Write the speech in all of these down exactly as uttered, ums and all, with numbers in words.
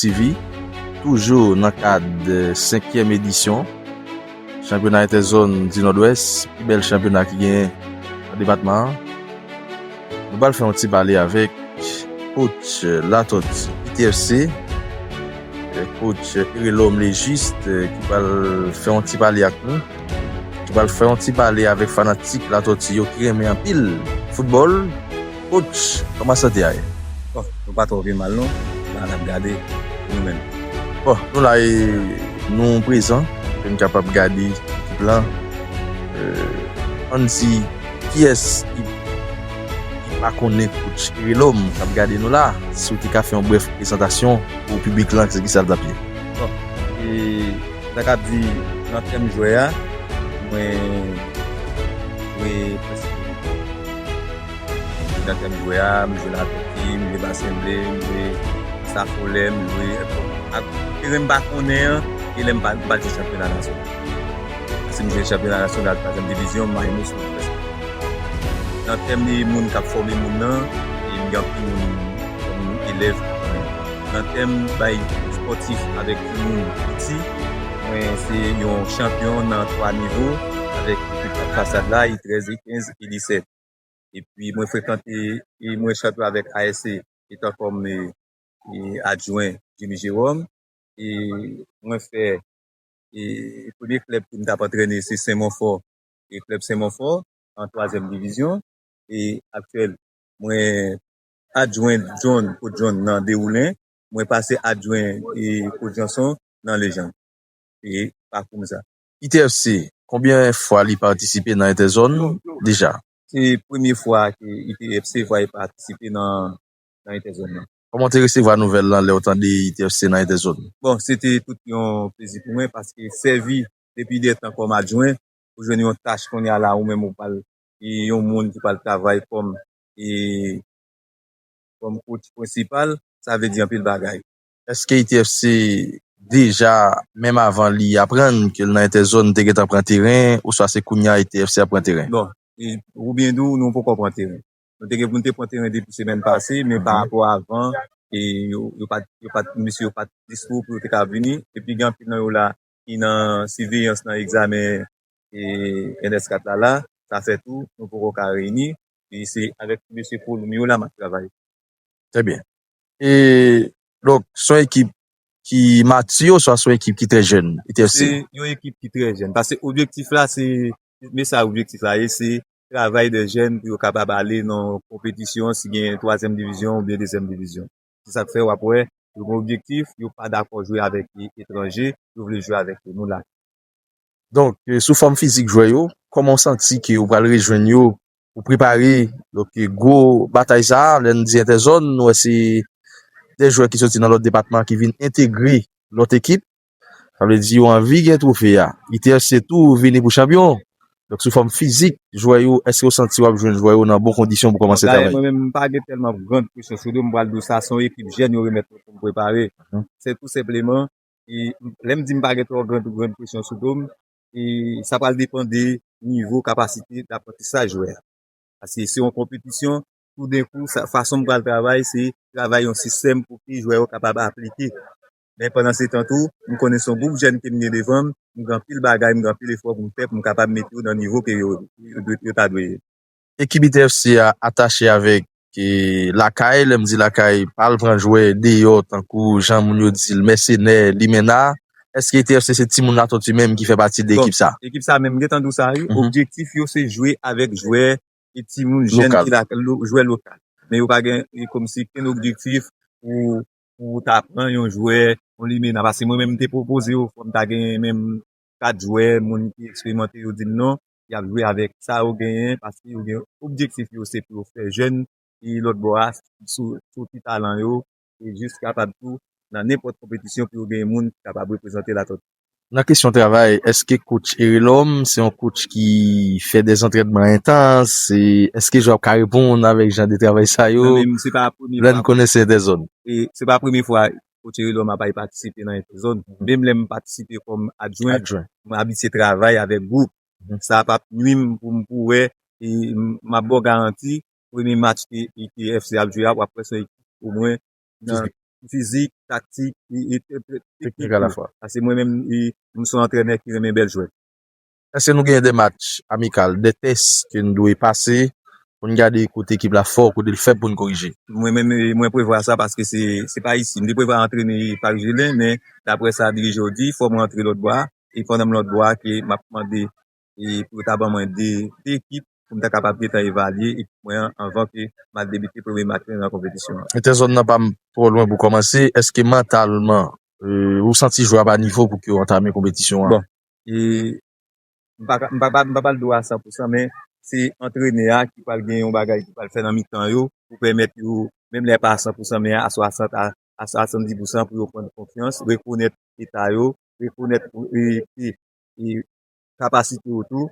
T V, toujou nan kad senkyèm edisyon chanpyona entèzòn di Nòdwès, pi bèl chanpyona ki genyen nan depatman an. Nou pral fè yon ti pale avèk coach Latòti I T F C, coach Erelom Lejis, ki pral fè yon ti pale ak nou. Nou pral fè yon ti pale avèk fanatik Latòti yo ki renmen anpil foutbòl. Coach, kòman sante a ye? Bon, nou pa twò pi mal non. La n ap gade nou menm. Bon, nou la e nou prezan pou n kapab gade ekip lan. Euh, ann di kiyès ki, ki pa konnen coach Erelom k ap gade nou la, si w te ka fè yon brèf prezantasyon pou piblik lan, se ki sa l t ap ye? Bon, e, sa k ap di nan tèm jwè a, mwen jwe prèske nan tèm jwè a, m jwe Latòti, m jwe Basen Ble, m jwe Safolè, m jwe ak teren m pa konnen an, e lè m pa, m pa jwe chanpyona nasyonal. Paske m jwe chanpyona nasyonal twazyèm divizyon, m Marinouns, m prèske. Nan tèm de moun k ap fòme moun nan, e m gen anpil moun kòm elèv. Nan tèm bay espòtif avèk timoun piti, mwen se yon chanpyon nan twa nivo avèk ekip Fasad la, I trèz, I kenz, I disèt. Epi mwen frekante, e mwen chanpyon avèk A S C, etan kòm, e, e, adjwen Jimmy Jerome. E mwen fè, e, premye klèb ke m t ap antrene, se Sen Monfò, e klèb Sen Monfò, an twazyèm divizyon. E aktyèl, mwen adjwen John, kot John nan Dewoulen, mwen pase adjwen, e, kot Janson nan Lejann. E pakou m sa. I T F C, konbyen fwa li patisipe nan entèzòn deja? Se premye fwa ke I T F C va patisipe nan, nan entèzòn nan. Kòman w te resevwa nouvèl lan lè w tande I T F C nan entèzòn? Bon, se te tout yon plezi pou mwen paske sèvi depi dètan kòm adjwen, ou jwenn yon tach kounye a la, ou menm ou pral, e yon moun ki pral travay kòm, e, kòm coach prensipal, sa vle di anpil bagay. Èske I T F C deja, menm avan li aprann ke l nan entèzòn, te gentan pran teren, oswa se kounye a I T F C ap pran teren? Bon, e, ou byen di w, nou poko pran teren. Nou te gen pou n te pran teren depi semèn pase, men pa rapò avan, e yo, yo pa t, yo pa t, mesye yo pa t dispo pou yo te ka vini. Epi gen anpil nan yo la ki nan siveyans nan egzamen, e, N S kat la la, sa fè tou, nou poko ka reyini. E se avèk mesye Kolomyo la m ap travay. Trè byen. E, donk, se yon ekip ki matye oswa se yon ekip ki trè jèn, I T F C? Se yon ekip ki trè jèn. Paske objektif la, se, men sa objektif la ye, se travay de jèn pou yo kapab ale nan konpetisyon, si gen twazyèm divizyon oubyen dezyèm divizyon. Se sa k fè w ap wè, yo gen objektif, yo pa dakò jwe avèk etranje, yo vle jwe avèk moun la. Donk, e, sou fòm fizik jwè yo, kòman w santi ke w pral rejwenn yo pou prepare, donk, e, gwo batay sa a? Lè n di entèzòn, nou wè se de jwè ki soti nan lòt depatman ki vin entegre lòt ekip. Sa vle di yo anvi gen twofe a. I T F C tou vini pou chanpyon. Donk, sou fòm fizik jwè yo, èske w santi w ap jwenn jwè yo nan bon kondisyon pou kòmanse travay? Mwen menm, m pa gen tèlman grann presyon sou do m, m pral di w sa, se yon ekip jèn yo remèt mwen pou m prepare. Se tou senpleman, e lè m di m pa gen twò grann, grann presyon sou do m, e sa pral depann de nivo kapasite daprantisaj jwè a. Paske se yon konpetisyon, toudenkou, sa, fason m pral travay, se travay yon sistèm pou ke jwè yo kapab aplike. Men pandan se tan tou, m konnen se yon gwoup jèn ke m gen devan m, m gen anpil bagay, m gen anpil efò pou m fè pou m kapab mete yo nan nivo ke yo, yo, yo, yo ta dwe ye. Ekip I T F C a atache avèk, e, lakay, lè m di lakay, pa al pran jwè deyò, tankou jan moun yo di l, mèsenè, limena. Èske I T F C se timoun Latòti menm ki fè pati de ekip sa? Bon, ekip sa menm, m gentan di w sa, wi. Objektif yo se jwe avèk jwè e timoun jèn ki la, lo-, jwè lokal. Men yo pa gen, e, kòmsi kenn objektif pou, pou ta pran yon jwè, yon limena. Paske mwen menm, m te pwopoze yo, fò m ta gen menm kat jwè, moun ki eksperimante, yo di m non, y ap jwe avèk sa yo genyen, paske yo gen objektif yo, se pou yo fè jèn ki lòt bò a sou, sou ti talan yo, e jis kapab tou, nan nenpòt konpetisyon, pou yo gen moun ki kapab reprezante Latòti. Nan kesyon travay, èske coach Erelom se yon coach ki fè de antrènman entans? E èske jwè ap ka reponn avèk jan de travay sa yo? Non, men se pa premye fwa. Lè n konnen se entèzòn. E se pa premye fwa coach Erelom ap al patisipe nan entèzòn. Menm lè m patisipe kòm adjwen, adjwen, m abitye travay avèk gwoup. Sa p ap nwi m pou m pou wè, e m, m ap ba w garanti, premye match ke I T F C ap jwe a, w ap wè se yon ekip omwen nan fizik, taktik, e, e, e, Teknik alafwa. Paske mwen menm, e, m se yon antrènè ki renmen bèl jwèt. Èske nou genyen de match amikal, de tès ke nou dwe pase pou n gade kote ekip la fò, kote l fèb pou n korije? Mwen menm, e, mwen prevwa sa paske se, se pa isi. M te prevwa antrene Paris Gelin, men daprè sa dirijè yo di, fò mwen antre lòt bò a. E pandan m lòt bò a, ke m ap mande e pou yo ta ban mwen de, de ekip pou m ta kapab gentan evalye ekip mwen an anvan ke m al debite premye match mwen nan konpetisyon an. Entèzòn nan pa m twò lwen pou kòmanse. Èske mantalman, e, ou santi jwè a pa nivo pou ke w antame konpetisyon an? Bon, e m pa ka- m pa- m pa pral di w a san pou san, men se antrenè a ki pral gen yon bagay ki pral fè nan mitan yo pou pèmèt yo, menm lè pa a san pou san, men a swasant a, a swasanndis pou san pou yo pran konfyans, rekonèt eta yo, rekonèt e, e, e kapasite yo tou,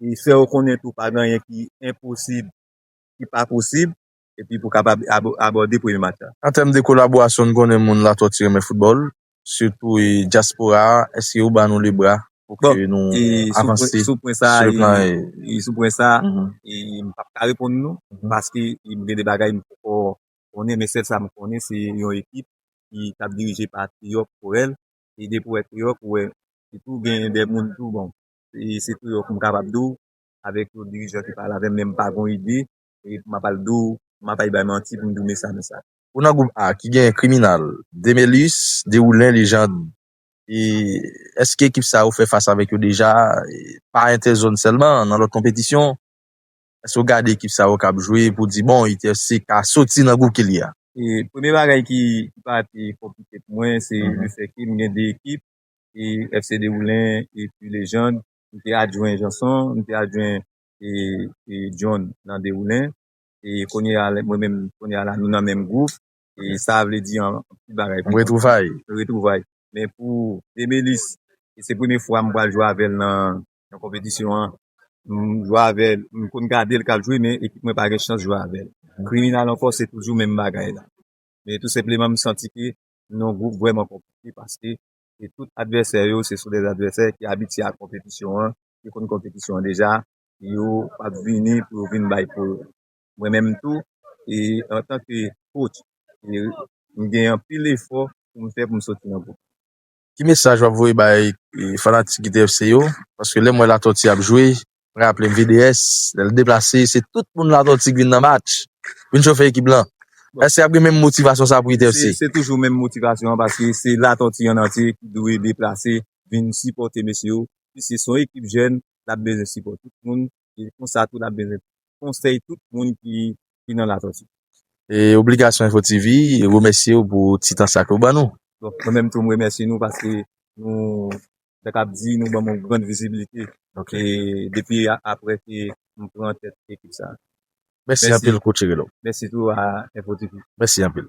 e fè yo konnen tou pa gen anyen ki enposib, ki pa posib, epi pou kapab abo- abòde premye match la. An tèm de kolaborasyon, n konnen moun Latòti renmen foutbòl, sitou e dyaspora a, èske yo ba nou lebra pou Bon, ke nou e sou pwen- avanse sou pwen sa sou a, le plan e, e e sou pwen sa a, Mhm. e m p ap ka reponn nou, Mhm. paske e m gen de bagay m poko konnen, men sèl sa m konnen, se yon ekip ki t ap dirije pa Triyòk Forel, e depi w wè Triyòk, ou wè, se tou gen de moun tou, bon, e se Triyòk m kapab di w, avèk yon dirijan ki pale avè m, men m pa gon ide, e m ap al di w, m ap al bay manti pou m di w men sa, men sa. Ou nan gwoup A ki gen Kriminal, Demelis, Dewoulen, Lejand. E èske ekip sa yo fè fas avèk yo deja, e pa entèzòn sèlman, nan lòt konpetisyon? Èske w gade ekip sa yo k ap jwe pou di, bon, I T F C ka soti nan gwoup ke l ye a? E premye bagay ki, ki parèt e konplike pou mwen, se Mhm. lefètke m gen de ekip, e F C Dewoulen epi Lejand, m te adjwen Janson, m te adjwen e, e John nan Dewoulen. E kounye a, mwen menm, kounye a la, nou nan menm gwoup. E sa vle di an, anpil bagay pou Yon mwen. Retwouvay. Retwouvay. Men pou Demelis, e se premye fwa m pral jwe avè l nan, nan konpetisyon an. M jwe avè l, m konn gade l k ap jwe, men ekip mwen pa gen chans jwe avè l. Kriminal ankò, se toujou menm bagay la. Men tou senpleman, m santi ke nou yon gwoup vrèman konplike paske e tout advèsè yo, se sou de advèsè ki abitye ak konpetisyon an, ki konn konpetisyon an deja, yo p ap vini pou yo vin bay po yo. Mwen menm tou, e antanke coach, e m gen anpil efò pou m fè pou m soti nan gwoup. Ki mesaj w ap voye bay e, fanatik I T F C yo? Paske lè m wè Latòti ap jwe, m raple m V D S, lè l deplase, se tout moun Latòti k vin nan match, vin chofe ekip lan. Bon. Èske ap gen menm motivasyon sa pou I T F C? Se, se toujou menm motivasyon an, paske se Latòti an antye ki dwe deplase, vin sipòte mesye yo. Piske se yon ekip jèn, l ap bezwen sipò tout moun, e konsa tou l ap bezwen konsèy tout moun ki, ki nan Latòti. E Obligasyon Info T V remèsye w pou ti tan sa ke w ban nou. Donk, mwen menm tou, m remèsye nou paske nou, sa k ap di, nou ban m yon grann vizibilite. Ok. E depi a- apre ke m pran tèt ekip sa. Mèsi Mèsi. Anpil, coach Relo. Mèsi tou a Info T V. Mèsi anpil.